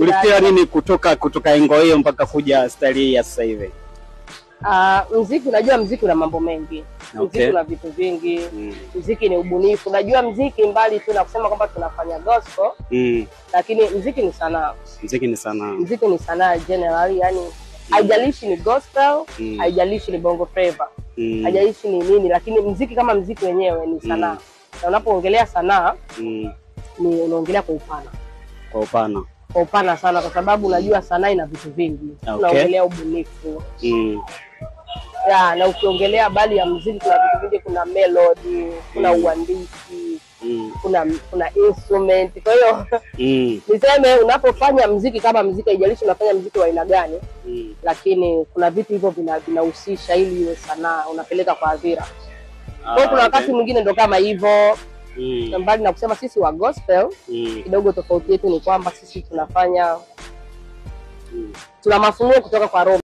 Ulifikiria nini kutoka engo hiyo mpaka kuja style hii ya sasa hivi? Muziki, unajua muziki una mambo mengi. Muziki una vitu vingi. Muziki ni ubunifu. Unajua muziki mbali tu na kusema kwamba tunafanya gospel, lakini muziki ni sanaa. Muziki ni sanaa. Muziki ni sanaa generally, yani haijalishi ni gospel, haijalishi ni bongo flava, haijalishi ni nini, lakini muziki kama muziki wenyewe ni sanaa. Na unapoongelea sanaa ni unaongelea kwa upana. Kwa upana. Kwa upana sana, kwa sababu unajua sanaa ina vitu vingi. Unaongelea ubunifu. Ya, na ukiongelea habari ya muziki kuna vitu vingi, kuna melody, kuna uandishi, kuna instrument. Kwa hiyo niseme unapofanya muziki kama muziki, haijalishi unafanya muziki wa aina gani, lakini kuna vitu hivyo vinahusisha ili iwe sanaa, unapeleka kwa hadhira. Kwa hiyo kuna wakati mwingine ndo kama hivyo. Mbali na kusema sisi wa gospel, kidogo tofauti yetu ni kwamba sisi tunafanya tuna mafunuo kutoka kwa Roho.